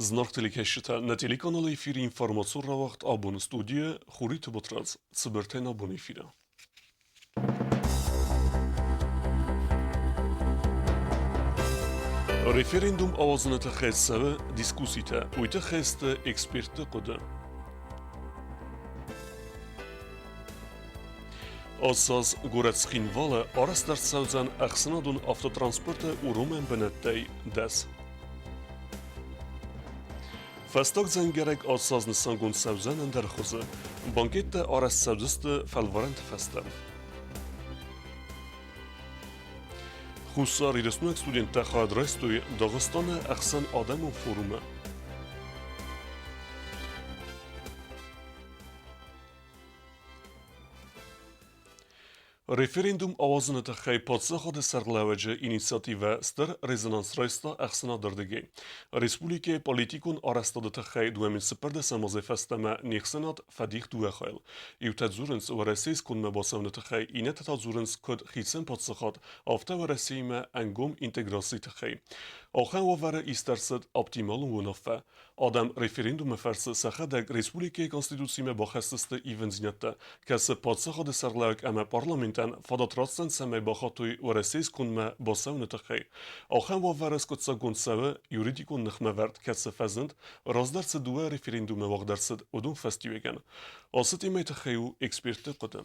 Зынаргъ телекӕсджытӕ, нӕ телеканалы эфиры информацион рауагъд абоны студийы Хуриты Батрадз, цыбыртӕй нӕ абоны эфиры. Референдум ауадзыны тыххӕй цӕуы дискусситӕ, уый тыххӕй сты экспертты хъуыды. Ацы аз горӕт Цхинвалы арӕзт ӕрцӕудзӕн ӕхсӕнадон автотранспорты уромӕн бынӕттӕй дӕс. Фӕстаг дзӕнгӕрӕг ацы аз нысангонд цӕудзӕн ӕндӕр хуызы. Банкеттӕ арӕзт цӕудзысты фӕлварӕнты фӕстӕ. Хуссар Ирыстойнаг студенттӕ хайад райстой Дагъистаны ӕхсӕнадӕмон форумы. Референдум ауадзыны тыххӕй паддзахады сӕргълӕууӕджы инициативӕ стыр резонанс райста ӕхсӕнады рдыгӕй. Республикӕйы политикон арӕзтады тыххӕй 2014 азӕй фӕстӕмӕ не хсӕнад фӕдих дыууӕ хайыл. Иутӕ дзурынц Уӕрӕсейы скондмӕ бацӕуыны тыххӕй, иннӕтӕ та дзурынц куыд хицӕн паддзахад, афтӕ Уӕрӕсеимӕ ӕнгом интеграцийы тыххӕй. Ахӕм уавӕры ист ӕрцыд оптималон уынаффӕ. Адӕм референдумы фӕрцы сӕхӕдӕг республикӕйы Конституцимӕ бахӕсдзысты ивындзинӕдтӕ, кӕцы паддзахады сӕргълӕууӕг ӕмӕ парламентӕн фадат ратдзӕн, цӕмӕй бахатой Уӕрӕсейы скондмӕ бацӕуыны тыххӕй. Ахӕм уавӕры скъуыддзаггонд цӕуы юридикон ныхмӕвӕрд, кӕцы фӕзынд, раздӕр цы дыууӕ референдумы уагъд ӕрцыд, уыдон фӕстиуӕгӕн. Ацы темӕйы тыххӕй у экспертты хъуыды.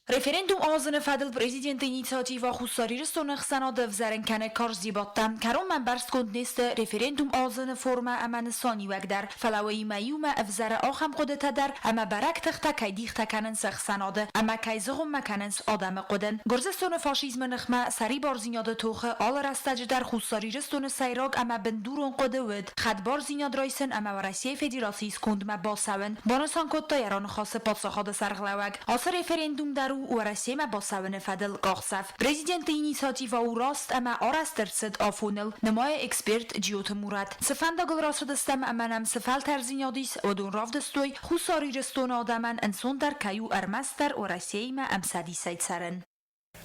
Референдум ауадзыны фӕдыл президенты инициативӕ Хуссар Ирыстоны ӕхсӕнады ӕвзӕрын кӕны карз дебаттӕ. Кӕронмӕ ӕмбӕрстгонд не сты референдум ауадзыны формӕ ӕмӕ нысаниуӕг дӕр, фӕлӕ уыимӕ иумӕ ӕвзӕры ахӕм хъуыдытӕ дӕр, ӕмӕ бӕрӕг тыхтӕ кӕй дихтӕ кӕнынц ӕхсӕнады ӕмӕ кӕй зыгъуыммӕ кӕнынц адӕмы хъуыды. Гуырдзыстоны фашизмы ныхмӕ сӕрибардзинады тохы алы рӕстӕджы дӕр Хуссар Ирыстоны сӕйраг ӕмӕ бындурон хъуыды уыд хӕдбардзинад райсын ӕмӕ Уӕрӕсейы Федерацийы скондмӕ бацӕуын, банысан кодта йӕ раныхасы паддзахады сӕргълӕууӕг. Ацы референдум дӕр у Уӕрӕсемӕ бацӕуыны фӕдыл къахдзӕф. Президенты инициативӕ у раст ӕмӕ арӕзт ӕрцыд афоныл, нымайы эксперт Джиоты Мурат. Цы фӕндагыл рацыдыстӕм ӕмӕ нӕм цы фӕлтӕрдзинад ис, уыдон равдыстой, Хуссар Ирыстоны адӕмӕн ӕнцондӕр кӕй у ӕрмӕстдӕр Уӕрӕсеимӕ ӕмцӕдисӕй цӕрын.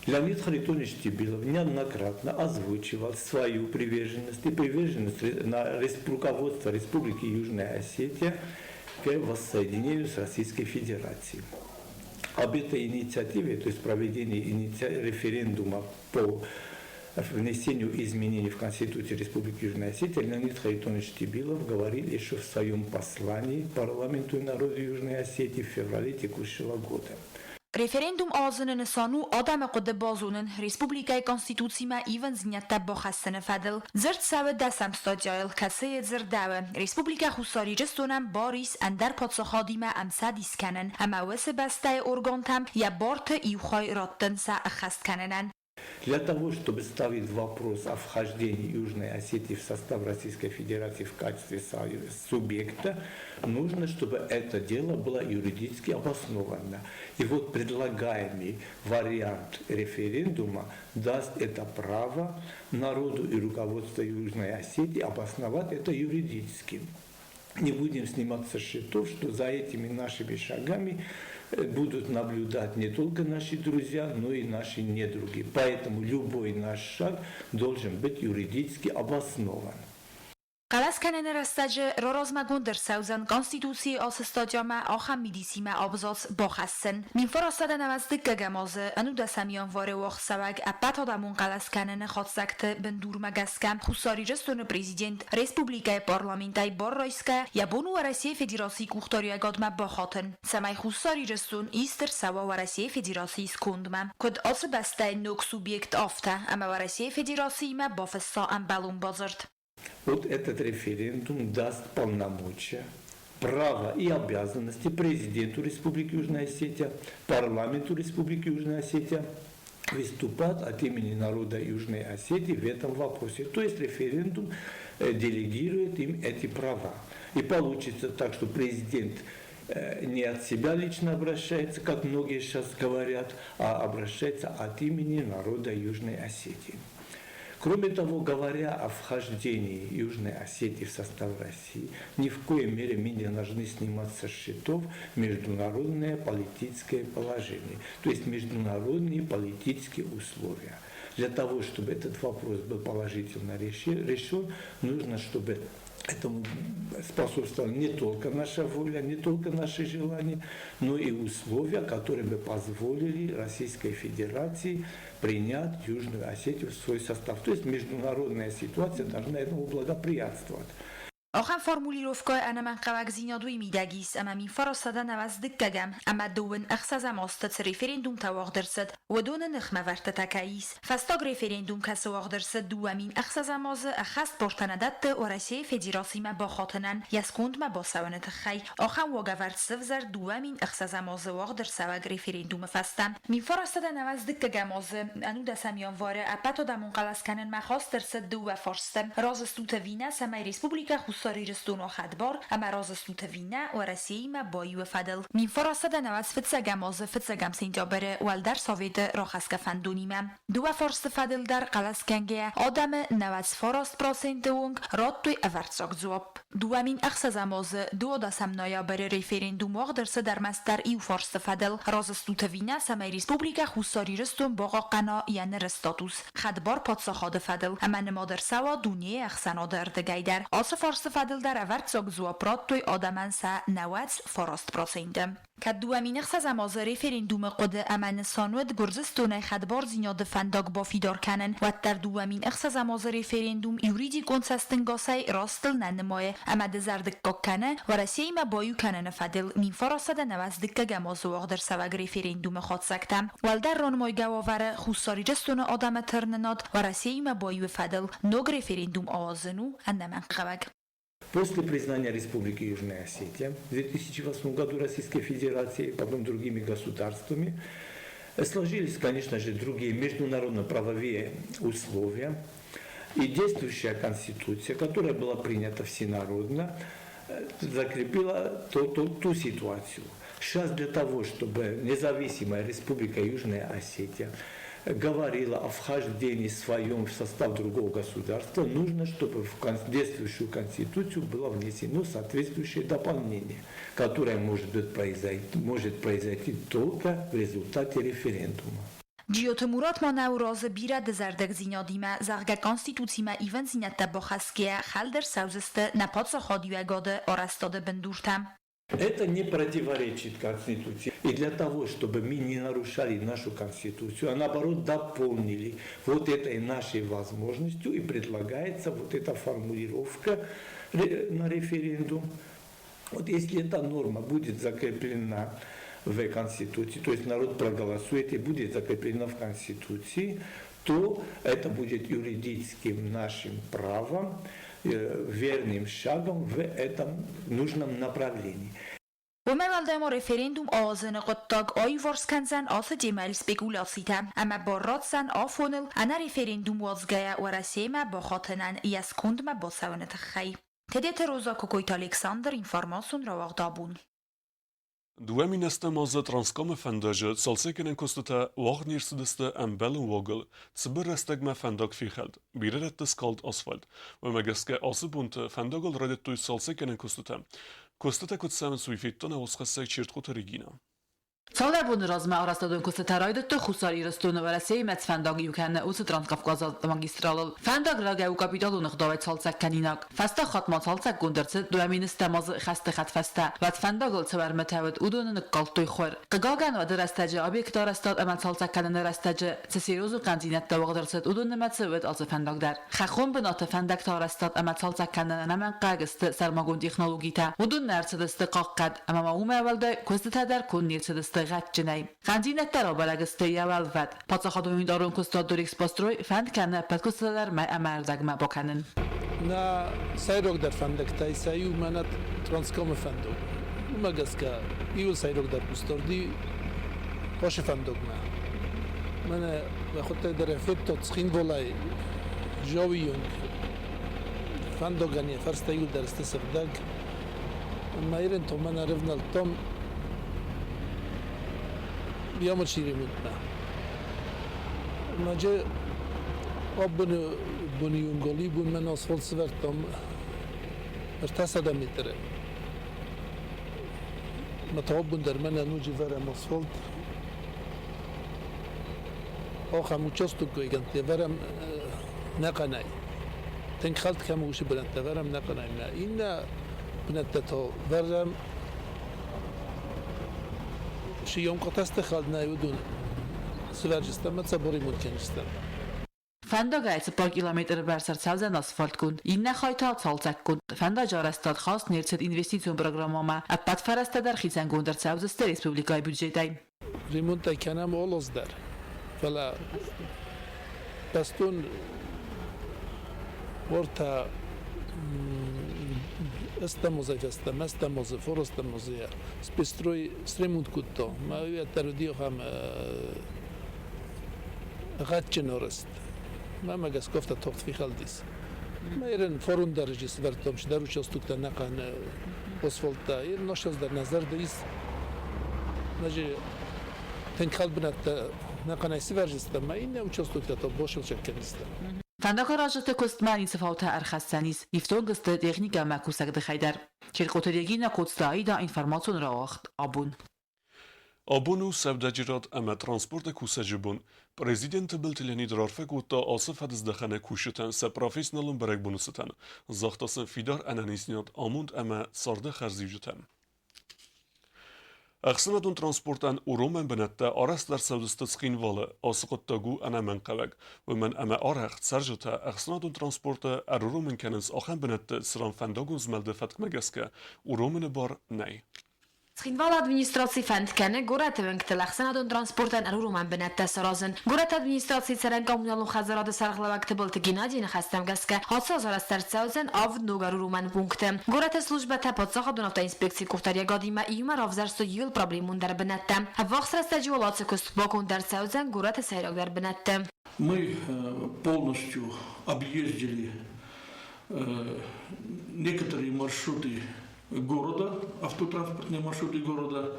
Леонид Харитонович Тибилов неоднократно озвучивал свою приверженность и приверженность на руководство Республики Южная Осетия к воссоединению с Российской Федерацией. Об этой инициативе, то есть проведении референдума по внесению изменений в Конституцию Республики Южная Осетия, Леонид Харитонович Тибилов говорил еще в своем послании парламенту и народу Южной Осетии в феврале текущего года. Референдум ауадзыны нысан у адӕмы хъуыды базонын республикӕйы Конституцимӕ ивындзинӕдтӕ бахӕссыны фӕдыл. Дзырд цӕуы дӕсӕм статьяйыл, кӕцыйы дзырдӕуы, Республикӕ Хуссар Ирыстонӕн бар ис ӕндӕр паддзахадимӕ ӕмцӕдис кӕнын ӕмӕ уыцы бӕстӕйы органтӕм йӕ барты иу хай раттын сӕ ӕххӕст кӕнынӕн. Для того, чтобы ставить вопрос о вхождении Южной Осетии в состав Российской Федерации в качестве субъекта, нужно, чтобы это дело было юридически обосновано. И вот предлагаемый вариант референдума даст это право народу и руководству Южной Осетии обосновать это юридически. Не будем снимать со счетов, что за этими нашими шагами будут наблюдать не только наши друзья, но и наши недруги. Поэтому любой наш шаг должен быть юридически обоснован. Хъӕлӕс кӕныны рӕстӕджы раразмӕгонд ӕрцӕудзӕн Конституцийы ацы статьямӕ ахӕм мидисимӕ абзац бахӕссын. 1995 азы ӕнудӕсӕм январы уагъдцӕуӕг ӕппӕтадӕмон хъӕлӕс кӕныны хатдзӕгты бындурмӕ гӕсгӕ Хуссар Ирыстоны президент республикӕйы парламентӕй бар райсгӕ йӕ бон у Уӕрӕсейы Федерацийы къухдариуӕгадмӕ бахатын, цӕмӕй Хуссар Ирыстон ист ӕрцӕуа Уӕрӕсейы Федерацийы скондмӕ, куыд ацы бӕстӕйы ног субъект, афтӕ, ӕмӕ Уӕрӕсейы Федерациимӕ бафысса ӕмбӕлон бадзырд. Вот этот референдум даст полномочия, право и обязанности президенту Республики Южная Осетия, парламенту Республики Южная Осетия выступать от имени народа Южной Осетии в этом вопросе. То есть референдум делегирует им эти права. И получится так, что президент не от себя лично обращается, как многие сейчас говорят, а обращается от имени народа Южной Осетии. Кроме того, говоря о вхождении Южной Осетии в состав России, ни в коей мере мы не должны снимать со счетов международное политическое положение, то есть международные политические условия. Для того, чтобы этот вопрос был положительно решен, нужно, чтобы Этому способствовала не только наша воля, не только наши желания, но и условия, которые бы позволили Российской Федерации принять Южную Осетию в свой состав. То есть международная ситуация должна этому благоприятствовать. Ахӕм формулировкӕ ӕнӕмӕнгхъӕуӕгдзинад уый мидӕг ис, ӕмӕ 1992 ӕмӕ 26 азты цы референдумтӕ уагъд ӕрцыд, уыдоны ныхмӕвӕрдтытӕ кӕй ис. Фӕстаг референдум, кӕцы уагъд ӕрцыд 2006 азы, ӕххӕстбартӕ нӕ дӕтты Уӕрӕсейы Федерацимӕ бахатынӕн йӕ скондмӕ бацӕуыны тыххӕй. Ахӕм уагӕвӕрд сӕвзӕрд 2006 азы уагъд ӕрцӕуӕг референдумы фӕстӕ. 1992 азы ӕнудӕсӕм январы ӕппӕтадӕмон хъӕлӕс кӕнынмӕ хаст ӕрцыд дыууӕ фарсты: Разы стут ӕви нӕ, цӕмӕй Республикӕ Хуссар Ирыстон у хӕдбар, ӕмӕ разы стут ӕви нӕ, Уӕрӕсеимӕ баиуы фӕдыл. 1995 азы фыццӕгӕм сентябры Уӕлдӕр Советы рахӕсгӕ фӕндонимӕ дыууӕ фарсты фӕдыл дӕр хъӕлӕс кӕнгӕйӕ адӕмы 99 проценты онг радтой ӕвӕрццаг дзуапп. 2006 азы 12 ноябры референдум уагъд ӕрцыд ӕрмӕстдӕр иу фарсты фӕдыл: Разы стут ӕви нӕ, цӕмӕй Республикӕ Хуссар Ирыстон бахъахъхъӕна йӕ ныры статус хӕдбар паддзахады фӕдыл ӕмӕ нымад ӕрцӕуа дунейы ӕхсӕнады ӕрдыгӕй дӕр. Ацы фарсты фӕдыл дӕр ӕвӕрццаг дзуапп радтой адӕмӕн сӕ 99 проценты. Кӕд 2006 азы референдумы хъуыды ӕмӕ нысан уыд Гуырдзыстонӕй хӕдбардзинады фӕндаг бафидар кӕнын, уӕддӕр 2006 азы референдум юридикон цӕстӕнгасӕй растыл нӕ нымайы ӕмӕ дызӕрдыггаг кӕны Уӕрӕсеимӕ баиу кӕныны фӕдыл 1992 азы уагъд ӕрцӕуӕг референдумы хатдзӕгтӕ. Уӕлдӕр ранымайгӕ уавӕры Хуссар Ирыстоны адӕмы тырнынад Уӕрӕсеимӕ баиуы фӕдыл ног референдум ауадзын у ӕнӕмӕнгхъӕуӕг. После признания Республики Южная Осетия в 2008 году Российской Федерацией, потом другими государствами, сложились, конечно же, другие международно-правовые условия. И действующая Конституция, которая была принята всенародно, закрепила ту ситуацию. Сейчас для того, чтобы независимая Республика Южная Осетия говорила о вхождении своем в состав другого государства, нужно, чтобы в действующую конституцию было внесено соответствующее дополнение, которое может произойти только в результате референдума. Джиоты Мурат ма нӕ разы бирӕ дызӕрдыгдзинадимӕ, зӕгъгӕ, Конституцимӕ ивындзинӕдтӕ бахӕсгӕйӕ, хӕлд ӕрцӕудзысты нӕ паддзахадиуӕгады арӕзтады бындуртӕ. Это не противоречит Конституции. И для того, чтобы мы не нарушали нашу Конституцию, а наоборот дополнили вот этой нашей возможностью, и предлагается вот эта формулировка на референдум. Вот если эта норма будет закреплена в Конституции, то есть народ проголосует и будет закреплена в Конституции, то это будет юридическим нашим правом, верным шагом в этом нужном направлении. Уымӕй уӕлдай ма референдум ауадзыны хъуыддаг аиуварс кӕндзӕн ацы темӕйыл спекуляцитӕ ӕмӕ бар ратдзӕн афоныл ӕнӕ референдум уадзгӕйӕ Уӕрӕсемӕ бахатынӕн йӕ скондмӕ бацӕуыны тыххӕй. Тедеты Роза, Кокойты Александр, информацион рауагъд «Абон». 2008 азы Транскамы фӕндаджы цалцӕггӕнӕн куыстытӕ уагъд не рцыдысты ӕмбӕлон уагыл, цыбыр рӕстӕгмӕ фӕндаг фехӕлд, бирӕ рӕтты скалд асфальт. Уымӕ гӕсгӕ ацы бонты фӕндагыл райдыдтой цалцӕггӕнӕн куыстытӕ. Куыстытӕ куыд цӕуынц, уый федта нӕ уацхӕссӕг Чертхъоты Регинӕ. Цалдӕр боны размӕ арӕзтадон куыстытӕ райдыдтой Хуссар Ирыстоны Уӕрӕсеимӕ цы фӕндаг иу кӕны, уыцы Транскавказаг магистралыл. Фӕндаг рагӕй у капиталон ӕгъдауӕй цалцӕг кӕнинаг. Фӕстаг хатт ма цалцӕггонд ӕрцыд 2010 азы хӕсты хӕдфӕстӕ. Уӕд фӕндагыл цы уӕрмытӕ уыд, уыдоны ныккалдтой хуыр. Хъыгагӕн, уӕды рӕстӕджы объекты арӕзтад ӕмӕ цалцӕг кӕныны рӕстӕджы цы серьезон хъӕндзинӕдтӕ уагъд ӕрцыд, уыдон нымӕцы уыд ацы фӕндаг дӕр. Хӕххон бынаты фӕндӕгты арӕзтад ӕмӕ цалцӕг кӕнынӕн ӕнӕмӕнгхъӕуӕг сты сӕрмагонд технологитӕ. Уыдон нӕ ӕрцыдысты хъахъхъӕд, ӕмӕ ма уымӕй уӕлдай куыстытӕ дӕр конд не рцыдысты гъӕдджынӕй. Хъӕндзинӕдтӕ рабӕрӕг сты йӕ уӕлвӕд. Паддзахадон унитарон куыстуат Дорэкспострой фӕнд кӕны ӕппӕт куыстытӕ дӕр мӕй ӕмӕ ӕрдӕгмӕ бакӕнын. Нӕ сӕйрагдӕр фӕндӕгтӕй сӕ иу мӕнӕ Транскамы фӕндаг. Уымӕ гӕсгӕ иуыл сӕйрагдӕр хъусдард ацы фӕндагмӕ. Мӕнӕ уӕхуыдтӕг дӕр федтат Цхинвалӕй Джауы онг фӕндагӕн йӕ фӕрстӕ иуылдӕр сты сыгъдӕг. Ӕмӕ ирын та мӕнӕ ӕрывнӕлдтам ямочный ремонтмӕ. Ӕмӕ абоны боны онг алы бон мӕнӕ асфальт сӕвӕрдтам 300 метры. Ӕмӕ та абон дӕр мӕнӕ ноджы вӕрӕм асфальт. Ахӕм участокгӕнтты вӕрӕм ӕнӕхъӕнӕй. Тынг хӕлд кӕм у, уыцы бынӕттӕ вӕрӕм ӕнӕхъӕнӕй нӕ. Иннӕ бынӕттӕ та вӕрӕм, цы ёмкъотӕсты хӕлд нӕй, уыдон сывӕрджыстӕм ӕмӕ сӕ боремонт кӕнджыстӕм. Фӕндагӕй 4 километры бӕрц ӕрцӕудзӕн асфальтгонд, иннӕ хай та цалцӕггонд. Фӕндаджы арӕзтад хаст не рцыд инвестицион программӕмӕ. Ӕппӕт фӕрӕзтӕ дӕр хицӕнгонд ӕрцӕудзысты республикӕйы бюджетӕй. Ремонттӕ кӕнӕм олос дӕр, фӕлӕ бӕстон уӕртӕ ӕстӕмозӕй фӕстӕмӕ, ӕстӕмозы, форӕстӕмозы спецстрой сремонт кодта. Мӕ уӕддӕр уыди ахӕм гъӕдджын арӕзт. Мӕмӕ гӕсгӕ афтӕ тагъд фехӕлдис. Мӕ ерын фарон дӕр сӕвӕрдтам цыдӕр участоктӕ ӕнӕхъӕн асфальттӕ. Ерын астӕу дӕр нӕ зӕрды ис. Нӕ тынг хӕлд бынӕттӕ ӕнӕхъӕнӕй сывӕрдзыстӕм, ӕмӕ иннӕ участоктӕ та басылчъаг кӕндзыстӕм. Фӕндагаразджыты куыстмӕ ницы фаутӕ ӕрхӕссӕн ис, ифтонг сты техникӕ ӕмӕ кусӕгдыхӕй дӕр. Черкъоты Регина, Коцты Аида, информацион рауагъд «Абон». Абон у сӕудӕджерад ӕмӕ транспорты кусӕджы бон. Президент Тыбылты Леонид раарфӕ кодта ацы фӕдыздӕхӕны кусджытӕн сӕ профессионалон бӕрӕгбоны цытӕн, загъта сын фидар ӕнӕниздзинад, амонд ӕмӕ царды хӕрзиуджытӕ. Ӕхсӕнадон транспортӕн уромӕн бынӕттӕ арӕзт ӕрцӕудзысты Цхинвалы. Ацы хъуыддаг у ӕнӕмӕнгхъӕуӕг, уымӕн ӕмӕ арӕх цӕрджытӕ ӕхсӕнадон транспорты ӕруромын кӕнынц ахӕм бынӕтты, цыран фӕндагон змӕлды фӕткмӕ гӕсгӕ уромыны бар нӕй. Цхинвалы администраци фӕнд кӕны горӕты уӕнгтыл ӕхсӕнадон транспортӕн ӕруромӕн бынӕттӕ саразын. Горӕты администрацийы цӕрӕн коммуналон хӕдзарады сӕргълӕууӕг Тыбылты Геннадийы ныхӕстӕм гӕсгӕ, ацы аз арӕзт ӕрцӕудзӕн авд ног ӕруромӕн пункты. Горӕты службӕтӕ паддзахадон автоинспекцийы къухдариӕгадимӕ иумӕ равзӕрстой иууыл проблемондӕр бынӕттӕ. Ӕввахс рӕстӕджы уал ацы куыст баконд ӕрцӕудзӕн горӕты сӕйрагдӕр бынӕтты. Мы полностью объездили некоторые маршруты города, автотранспортные маршруты города,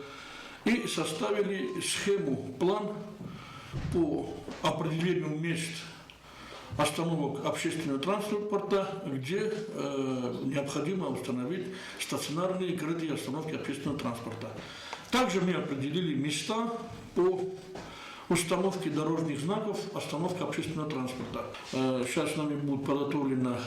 и составили схему, план по определению мест остановок общественного транспорта, где необходимо установить стационарные крытые остановки общественного транспорта. Также мы определили места по установке дорожных знаков, остановка общественного транспорта. Сейчас нами будет подготовлена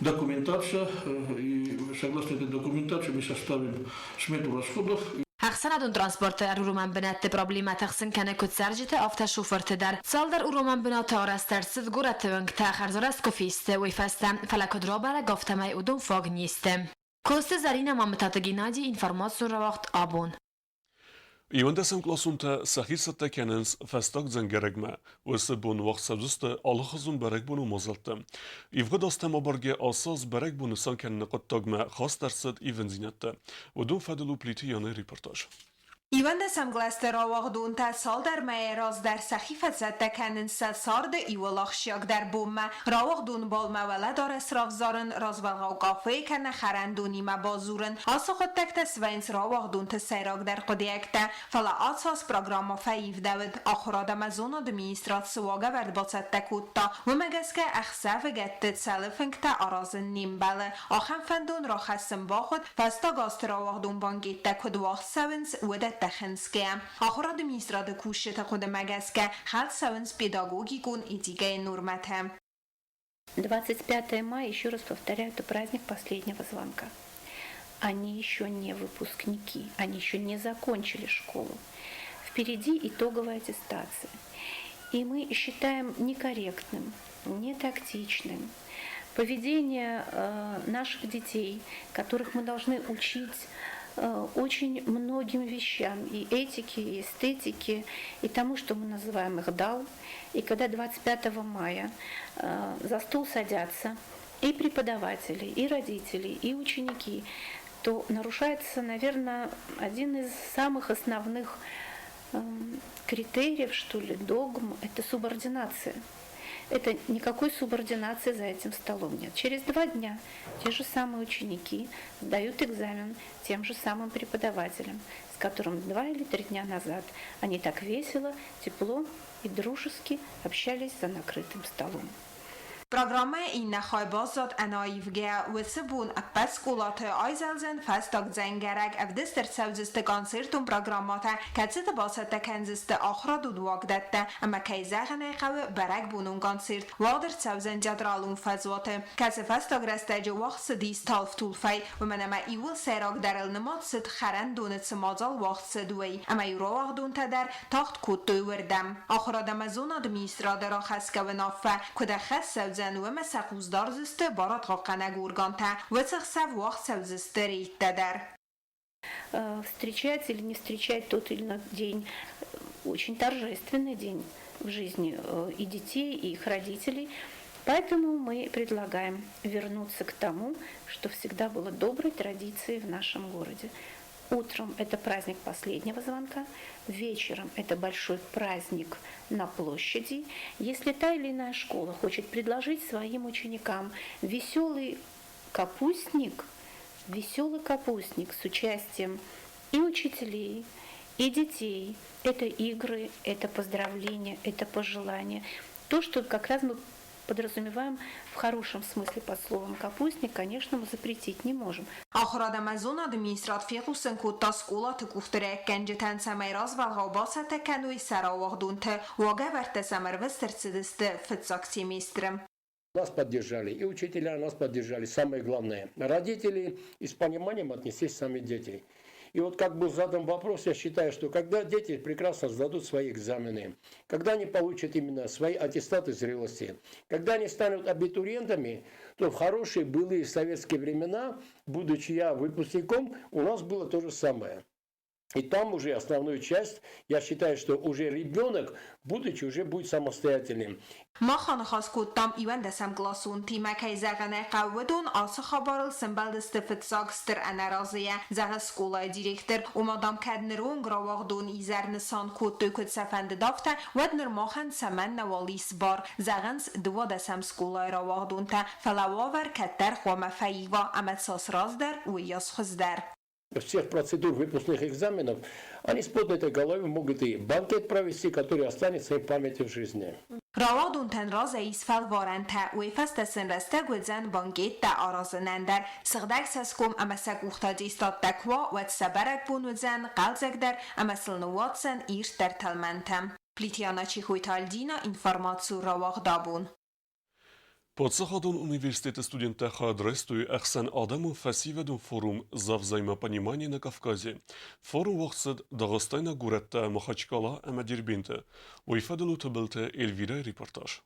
документация, и согласно этой документации мы составим смету расходов. Ӕхсӕнадон транспорты ӕруромӕн бынӕтты проблемӕ тыхсын кӕны куыд цӕрджыты, афтӕ шофырты дӕр. Цалдӕр уромӕн бынаты арӕзт ӕрцыд горӕты уынгтӕ хӕрзарӕзт куы фесты, уый фӕстӕ, фӕлӕ куыд рабӕрӕг, афтӕмӕй уыдон фаг не сты. Коцты Зӕринӕ, Мамытаты Геннадий, информацион рауагъд «Абон». Иуӕндӕсӕм къласонтӕ сӕхи цӕттӕ кӕнынц фӕстаг дзӕнгӕрӕгмӕ. Уыцы бон уагъд цӕудзысты алыхуызон бӕрӕгбоны мадзӕлттӕ. Ивгъуыд азтӕм абаргӕ ацы аз бӕрӕгбон нысан кӕныны хъуыддагмӕ хаст ӕрцыд ивындзинӕдтӕ. Уыдон фӕдыл у Плиты Яны репортаж. Иуӕндӕсӕм кълӕсты рауагъдонтӕ цалдӕр мӕйы раздӕр сӕхи фӕцӕттӕ кӕнынц сӕ царды иууыл ахсджиагдӕр бонмӕ. Рауагъдон балмӕ уӕлӕдарӕс равзарын, развӕлгъау кафейы кӕнӕ хӕрӕндонимӕ бадзурын. Ацы хъуыддӕгтӕ свӕййынц рауагъдонты сӕйрагдӕр хъуыдыйӕгтӕ. Фӕлӕ ацы аз программӕ фӕивдӕуыд. Ахуырад ӕмӕ зонады министрад цы уагӕвӕрд бацӕттӕ кодта, уымӕ гӕсгӕ ӕхсӕвыгӕтты цӕлы фынгтӕ аразын не мбӕлы. Ахӕм фӕндон рахӕссын бахъуыд, фӕстаг азты рауагъдон банкеттӕ куыд уагъд цӕуынц, уыдӕттӕ хынцгӕйӕ. Ахуырады министрады кусджыты хъуыдымӕ гӕсгӕ, хӕлд цӕуынц педагогикон этикӕйы нормӕтӕ. 25 мая, еще раз повторяю, это праздник последнего звонка. Они еще не выпускники, они еще не закончили школу. Впереди итоговая аттестация. И мы считаем некорректным, нетактичным поведение наших детей, которых мы должны учить очень многим вещам, и этике, и эстетике, и тому, что мы называем их дал. И когда 25 мая за стол садятся и преподаватели, и родители, и ученики, то нарушается, наверное, один из самых основных критериев, что ли, догм – это субординация. Это никакой субординации за этим столом нет. Через 2 дня те же самые ученики сдают экзамен тем же самым преподавателям, с которым 2 или 3 дня назад они так весело, тепло и дружески общались за накрытым столом. Программӕйы иннӕ хай баззад ӕнӕаивгӕ. Уыцы бон ӕппӕт скъолаты айзӕлдзӕн фӕстаг дзӕнгӕрӕг, ӕвдыст ӕрцӕудзысты концертон программӕтӕ, кӕцыты бацӕттӕ кӕндзысты ахуырадон уагдӕттӕ ӕмӕ, кӕй зӕгъын ӕй хъӕуы, бӕрӕгбонон концерт уагъд ӕрцӕудзӕн театралон фӕзуаты, кӕцы фӕстаг рӕстӕджы уагъд цыдис талф-тулфӕй, уымӕн ӕмӕ иууыл сӕйрагдӕрыл нымад цыд хӕрӕндоны цы мадзал уагъд цыд, уый, ӕмӕ-иу рауагъдонтӕ дӕр тагъд кодтой уырдӕм. Ахуырад ӕмӕ зонады министрады рахӕсгӕ уынаффӕ куыд ӕххӕст цӕудзӕн, уымӕ сӕ хъус дардзысты барадхъахъхъӕнӕг органтӕ. Уыцы хсӕв уагъд цӕудзысты рейдтӕ дӕр. Встречать или не встречать тот или иной день очень торжественный день в жизни и детей, и их родителей. Поэтому мы предлагаем вернуться к тому, что всегда было доброй традицией в нашем городе. Утром это праздник последнего звонка, вечером это большой праздник на площади. Если та или иная школа хочет предложить своим ученикам веселый капустник с участием и учителей, и детей, это игры, это поздравления, это пожелания. То, что как раз мы подразумеваем в хорошем смысле под словом «капустник», конечно, мы запретить не можем. Ахуырад ӕмӕ зонады министрад фехъусын кодта скъолаты къухдариуӕггӕнджытӕн, цӕмӕй развӕлгъау бацӕттӕ кӕной сӕ рауагъдонты. Уагӕвӕрдтӕ сӕм ӕрвыст ӕрцыдысты фыццаг семестры. Нас поддержали и учителя, нас поддержали, самое главное, родители, и с пониманием отнеслись сами дети. И вот как был задан вопрос, я считаю, что когда дети прекрасно сдадут свои экзамены, когда они получат именно свои аттестаты зрелости, когда они станут абитуриентами, то в хорошие былые советские времена, будучи я выпускником, у нас было то же самое. И там уже основную часть, я считаю, что уже ребенок, будучи, уже будет самостоятельным. Мах аныхас кодтам иуӕндӕсӕм къласонтимӕ, кӕй зӕгъын ӕй хъӕуы, уыдон ацы хабарыл сӕмбӕлдысты фыццаг стыр ӕнӕразыйӕ, зӕгъы скъолайы директор. Ома, дам, кӕд ныронг рауагъдон изӕр нысан кодтой куыд сӕ фӕндыд, афтӕ, уӕд ныр махӕн цӕмӕннӕуал ис бар, зӕгъынц дыууадӕсӕм скъолайы рауагъдонтӕ, фӕлӕ уавӕр кӕддӕр хъуамӕ фӕива ӕмӕ цас раздӕр, уыйас хуыздӕр. Всех процедур выпускных экзаменов, они с поднятой головой могут и банкет провести, который останется им в памяти в жизни. Рауагъдонтӕн разӕй ис фӕлварӕнтӕ, уый фӕстӕ сын рӕстӕг уыдзӕн банкеттӕ аразынӕн дӕр. Сыгъдӕг цӕсгом ӕмӕ сӕ къухты аттестаттӕ куы уа, уӕд сӕ бӕрӕгбон уыдзӕн хъӕлдзӕгдӕр ӕмӕ сыл ныууадздзӕн ирддӕр тӕлмӕнтӕ. Плитиана Чехойты Альдина, информацийы рауагъдабон. Паддзахадон университеты студенттӕ хайад райстой ӕхсӕнадӕмон фӕсивӕдон форум «За взаимопонимание на Кавказе». Форум уагъд цыд дагъыстайнаг горӕттӕ Махачкала ӕмӕ Дербенты. Уый фӕдыл у Тыбылты Эльвирӕйы репортаж.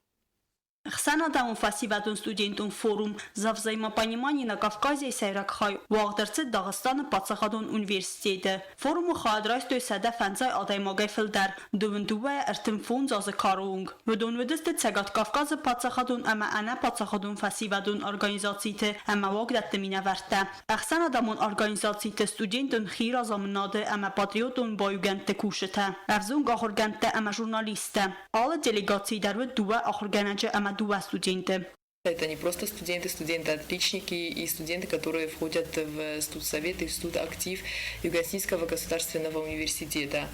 Ӕхсӕнадӕмон фӕсивӕдон студентон форум «За взаимопонимание на Кавказе» сӕйраг хай уагъд ӕрцыд Дагъистаны паддзахадон университеты. Форумы хайад райстой 105 адӕймагӕй фылдӕр, 22-35 азы кары онг. Уыдон уыдысты Цӕгат Кавказы паддзахадон ӕмӕ ӕнӕпаддзахадон фӕсивӕдон организациты ӕмӕ уагдӕтты минӕвӕрттӕ, ӕхсӕнадӕмон организациты студентон хиразамынады ӕмӕ патриотон баиугӕндты кусджытӕ, ӕвзонг ахуыргӕндтӕ ӕмӕ журналисттӕ. Алы делегацийы дӕр уыд дыууӕ ахуыргӕнӕджы ӕмӕ дыууӕ студенты. Это не просто студенты, студенты-отличники и студенты, которые входят в студсовет и в студактив Юго-Осетинского государственного университета.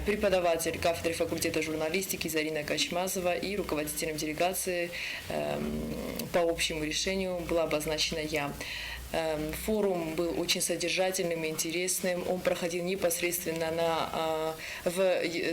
Преподаватель кафедры факультета журналистики Зарина Качмазова и руководителем делегации по общему решению была обозначена я. Форум был очень содержательным и интересным. Он проходил непосредственно в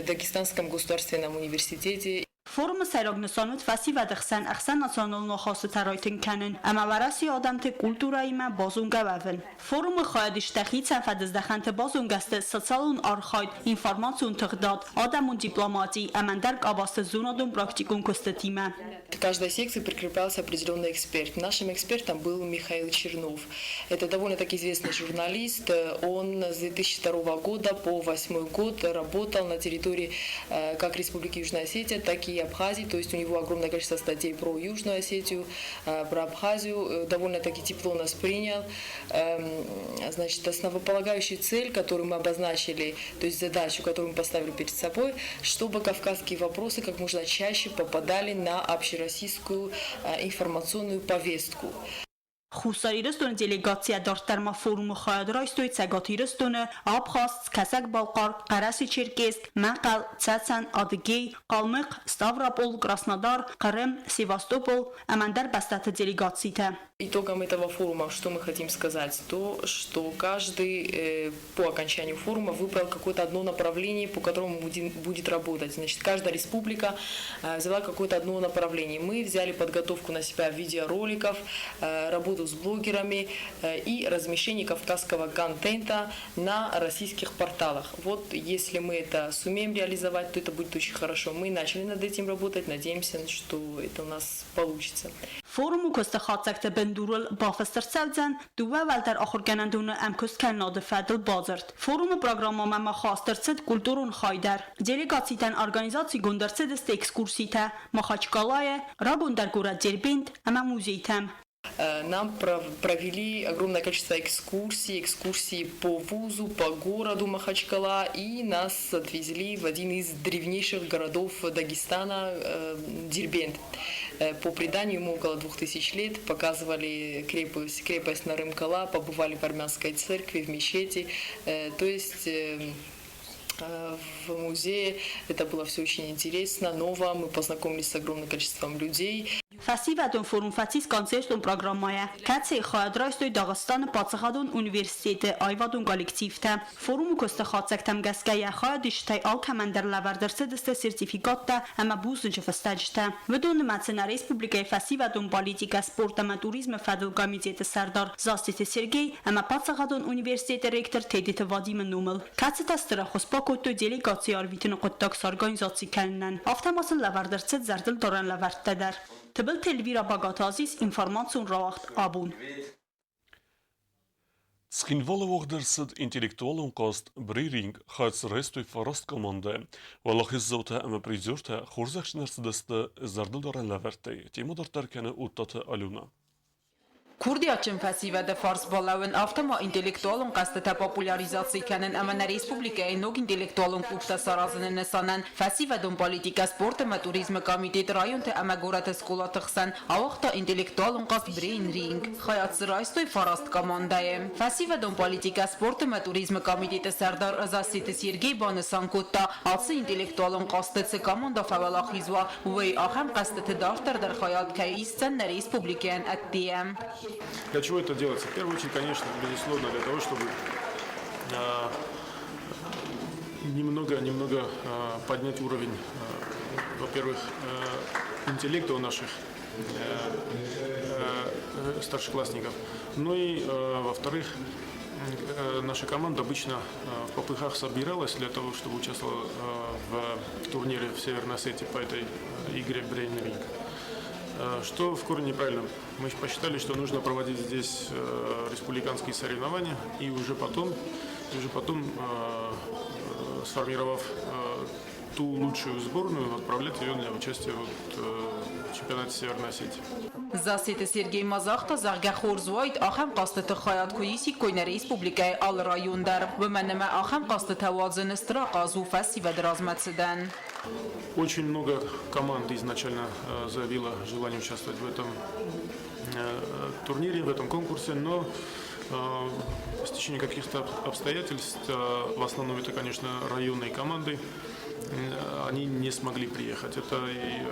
Дагестанском государственном университете. Форумы сӕйраг нысан уыд фӕсивӕды хсӕн ӕхсӕннационалон ахастытӕ райтынг кӕнын ӕмӕ Уӕрӕсейы адӕмты культурӕимӕ базонгӕ уӕвын. Форумы хайадисджытӕ хицӕн фӕдыздӕхӕнты базонгӕ сты социалон архайд, информацион тыгъдад, адӕмон дипломати ӕмӕ ӕндӕр къабӕзты зонадон-практикон куыстытимӕ. К каждой секции прикреплялся определенный эксперт. Нашим экспертом был Михаил Чернов. Это довольно-таки известный журналист. Он с 2002 года по 2008 год работал на территории как Республики Южная Осетия, так и Абхазии. То есть у него огромное количество статей про Южную Осетию, про Абхазию. Довольно-таки тепло нас принял. Значит, основополагающая цель, которую мы обозначили, то есть задачу, которую мы поставили перед собой, чтобы кавказские вопросы как можно чаще попадали на общероссийскую информационную повестку. Хуссар Ирыстоны делегацийӕ дарддӕр ма форумы хайад райстой Цӕгат Ирыстоны, Абхаз, Кӕсӕг-Балхъар, Хъӕрӕсе-Черкесск, Мӕхъӕл, Цӕцӕн, Адыгей, Хъалмыхъ, Ставропол, Краснодар, Хъырым, Севастопол ӕмӕ ӕндӕр бӕстӕты делегацитӕ. Итогом этого форума что мы хотим сказать? То, что каждый по окончанию форума выбрал какое-то одно направление, по которому будет работать. Значит, каждая республика взяла какое-то одно направление. Мы взяли подготовку на себя видеороликов, работу с блогерами и размещение кавказского контента на российских порталах. Вот если мы это сумеем реализовать, то это будет очень хорошо. Мы начали над этим работать, надеемся, что это у нас получится. Форумы куысты хатдзӕгты бындурыл бафыст ӕрцӕудзӕн дыууӕ уӕлдӕр ахуыргӕнӕндоны ӕмкуысткӕнынады фӕдыл бадзырд. Форумы программӕмӕ ма хаст ӕрцыд культурон хай дӕр. Делегацитӕн организацигонд ӕрцыдысты экскурситӕ Махачкалайы, рагондӕр горӕт Дербент ӕмӕ музейтӕм. Нам провели огромное количество экскурсий, экскурсии по вузу, по городу Махачкала, и нас отвезли в один из древнейших городов Дагестана, Дербент. По преданию ему около 2000 лет, показывали крепость, крепость Нарымкала, побывали в армянской церкви, в мечети. То есть в музее. Это было все очень интересно, ново. Мы познакомились с огромным количеством людей. Фӕсивӕдон форум фӕцис концертон программӕйӕ, кӕцыйы хайад райстой Дагъыстаны паддзахадон университеты аивадон коллективтӕ. Форумы куысты хатдзӕгтӕм гӕсгӕ йӕ хайадисджытӕй алкӕмӕн дӕр лӕвӕрд ӕрцыдысты сертификаттӕ ӕмӕ бузныджы фыстӕджытӕ. Уыдон нымӕцы нӕ республикӕйы фӕсивӕдон политикӕ, спорт ӕмӕ туризмы фӕдыл комитеты сӕрдар Зассеты Сергей ӕмӕ паддзахадон университеты ректор Тедеты Вадимы номыл, кӕцытӕ стыр ӕххуыс бакодтой делегацийы арвитыны хъуыддаг сорганизаци кӕнынӕн. Афтӕ ма сын лӕвӕрд ӕрцыд зӕрдылдарӕн лӕвӕрттӕ дӕр. Тыбылты Эльвира Багаты Азиз, информацион рауагъд Абон. Цхинвалы уагъд ӕрцыд интеллектуалон хъазт «Брейн-ринг» хӕцрайстой фараст командӕ. Уӕлахиздзаутӕ ӕмӕ призертӕ хорзӕхджын ӕрцыдысты зӕрдылдарӕн лӕвӕрттӕй. Темӕ дарддӕр кӕны Уттаты Алюна. Курдиатджын фӕсивӕды фарс балӕууын, афтӕ ма интеллектуалон хъӕзтытӕ популяризаци кӕнын ӕмӕ нӕ республикӕйы ног интеллектуалон клубтӕ саразыны нысанӕн Фӕсивӕдон политикӕ, спорт ӕмӕ туризмы комитет районты ӕмӕ горӕты скъолаты хсӕн ауагъта интеллектуалон хъазт Брейн-ринг. Хайад дзы райстой фараст командӕйы. Фӕсивӕдон политикӕ, спорт ӕмӕ туризмы комитеты сӕрдар Зассеты Сергей банысан кодта, ацы интеллектуалон хъазты цы командӕ фӕуӕлахиз уа, уый ахӕм хъӕзтыты дарддӕр дӕр хайад кӕй исдзӕн нӕ республикӕйӕн ӕддейӕ. Для чего это делается? В первую очередь, конечно, безусловно, для того, чтобы немного, немного поднять уровень, во-первых, интеллекта у наших старшеклассников, ну и, во-вторых, наша команда обычно впопыхах собиралась для того, чтобы участвовала в турнире в Северной Осетии по этой игре Brain Ring. Что в корне неправильно. Мы посчитали, что нужно проводить здесь республиканские соревнования, и уже потом, сформировав ту лучшую сборную, отправлять ее для участия вот в чемпионате Северной Осетии. Зассеты Сергей ма загъта, зӕгъгӕ, хорз уаид, ахӕм хъӕзтыты хайад куы исиккой нӕ республикӕйы алы район дӕр. Уымӕн ӕмӕ ахӕм хъӕзтытӕ уадзыны стыр ахъаз у фӕсивӕды размӕцыдӕн. Очень много команд изначально заявило желание участвовать в этом турнире, в этом конкурсе, но в течение каких-то обстоятельств, в основном это, конечно, районные команды, они не смогли приехать. Это и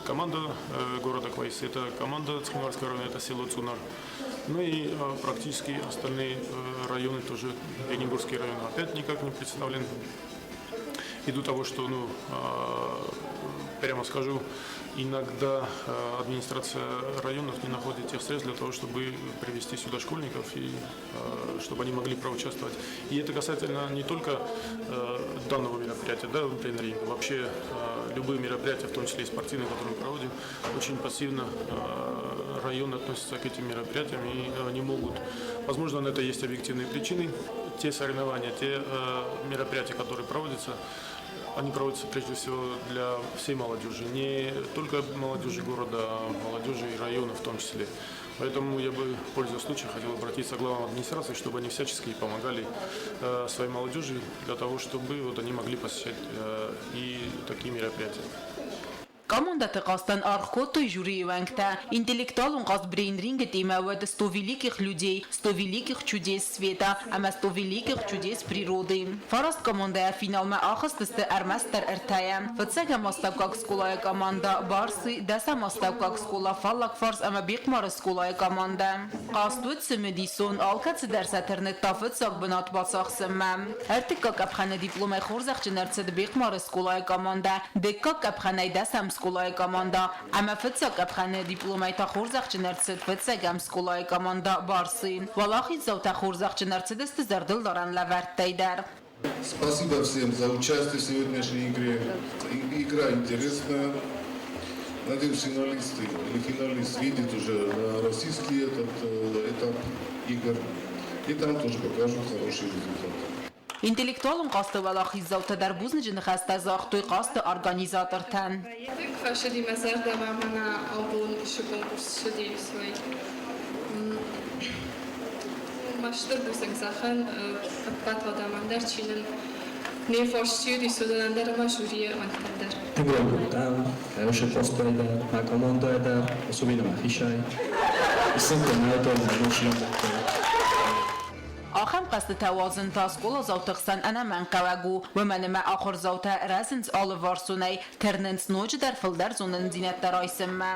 команда города Кваисы, это команда Цхинвальского района, это село Цунар. Ну и практически остальные районы тоже, Ленингорский район опять никак не представлен. Ввиду того, что, ну, прямо скажу, иногда администрация районов не находит тех средств для того, чтобы привести сюда школьников и чтобы они могли проучаствовать. И это касательно не только данного мероприятия, да, брейн-ринга, вообще любые мероприятия, в том числе и спортивные, которые мы проводим, очень пассивно районы относятся к этим мероприятиям и не могут. Возможно, на это есть объективные причины. Те соревнования, те мероприятия, которые проводятся, они проводятся прежде всего для всей молодежи, не только молодежи города, а молодежи и района в том числе. Поэтому я бы, пользуясь случаем, хотел обратиться к главам администрации, чтобы они всячески помогали своей молодежи для того, чтобы вот они могли посещать и такие мероприятия. Командӕты хъазтӕн аргъ кодтой жюрийы уӕнгтӕ. Интеллектуалон хъазт брейн-рингы темӕ уыд «Сто великих людей, сто великих чудес света» ӕмӕ «Сто великих чудес природы». Фараст командӕйӕ финалмӕ ахызтысты ӕрмӕстдӕр ӕртӕйӕ. Фыццӕгӕм астӕуккаг скъолайы командӕ «Барсы», дӕсӕм астӕуккаг скъола «Фаллагфарс» ӕмӕ Бехъмары скъолайы командӕ. Хъазт уыд цымыдисон, алкӕцыдӕр сӕ тырныдта фыццаг бынат бацахсынмӕ. Ӕртыккаг къӕпхӕны дипломӕй хорзӕхджын ӕрцыд Бехъмары скъолайы командӕ, дыккаг къӕпхӕнӕй дӕсӕм скъолайы командӕ ӕмӕ фыццаг къӕпхӕны дипломӕй та хорзӕхджын ӕрцыд фыццӕгӕм скъолайы командӕ «Барсы». Уӕлахиздзаутӕ хорзӕхджын ӕрцыдысты зӕрдылдарӕн лӕвӕрттӕй дӕр. Спасибо всем за участие в сегодняшней игре. Игра интересная. Надеюсь, финалисты или финалист видит уже на российский этот этап игр. И там тоже покажут хороший результат. Интеллектуалон хъазты уӕлахиздзаутӕ дӕр бузныджы ныхӕстӕ загътой хъазты организатортӕн. Тынг фӕцыди мӕ зӕрдӕмӕ мӕнӕ абон цы конкурс цыди, уый. Мӕ стыр бузныг зӕгъын ӕппӕт адӕмӕн дӕр, чи нын не фарс чи уыдис, уыдонӕн дӕр ӕмӕ жюрийы уӕнгтӕн дӕр. Тынг райгуырдтӕн, ӕрысы къостӕй дӕр, мӕ командӕйӕ дӕр, особенно мӕхицӕй. Исынкӕ нӕ нӕ сиамудтой. Ахӕм хъӕзтытӕ уадзын та скъоладзауты хсӕн ӕнӕмӕнгхъӕуӕг у, уымӕн ӕмӕ ахуырдзаутӕ рӕзынц алыварсонӕй, тырнынц ноджыдӕр фылдӕр зонындзинӕдтӕ райсынмӕ.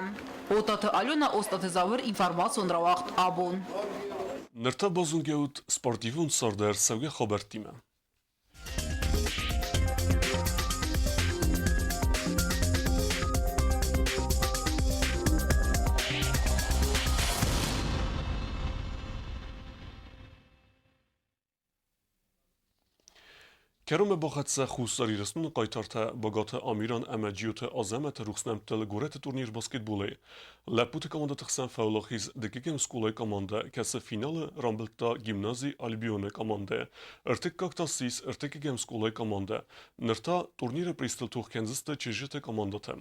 Отаты Алена, Остъаты Зауыр, информацион рауагъд «Абон». Ныр та базонгӕ ут спортивон царды ӕрцӕугӕ хабӕрттимӕ. Кӕронмӕ бахӕццӕ Хуссар Ирыстоны хъайтартӕ Багаты Амиран ӕмӕ Джиоты Азӕмӕты рухс нӕмттыл горӕты турнир баскетболӕй. Лӕппуты командӕты хсӕн фӕуӕлахиз дыккӕгӕм скъолайы командӕ, кӕцы финалы рамбылдта гимнази Альбионы командӕ. Ӕртыккаг та ссис ӕртыккӕгӕм скъолайы командӕ. Ныр та турниры призтыл тох кӕндзысты чызджыты командӕтӕ.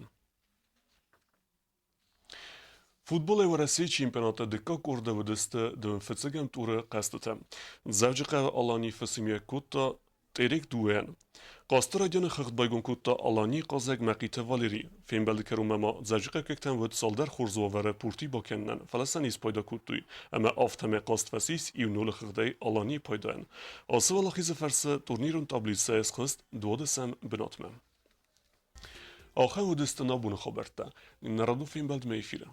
Футболӕй Уӕрӕсейы чемпионаты дыккаг къорды уыдысты дыууын фыццӕгӕм туры хъӕзтытӕ. Дзӕуджыхъӕуы Алани фысымиуӕг кодта Тъерек дыууӕйӕн. Хъазты райдианы хыгъд байгом кодта Аланийы хъазӕг Мӕхъиты Валери. Фембӕлды кӕронмӕ ма дзӕуджыхъӕуккӕгтӕн уыд цалдӕр хорз уавӕры пурти бакӕнынӕн, фӕлӕ сӕ не спайда кодтой, ӕмӕ афтӕмӕй хъазт фӕцис иу нолы хыгъдӕй Аланийы пайдайӕн. Ацы уӕлахизы фӕрцы турнирон таблицӕйы схызт дуадӕсӕм бынатмӕ. Ахӕм уыдысты нӕ абоны хабӕрттӕ. Нӕ радон фембӕлдмӕ эфиры.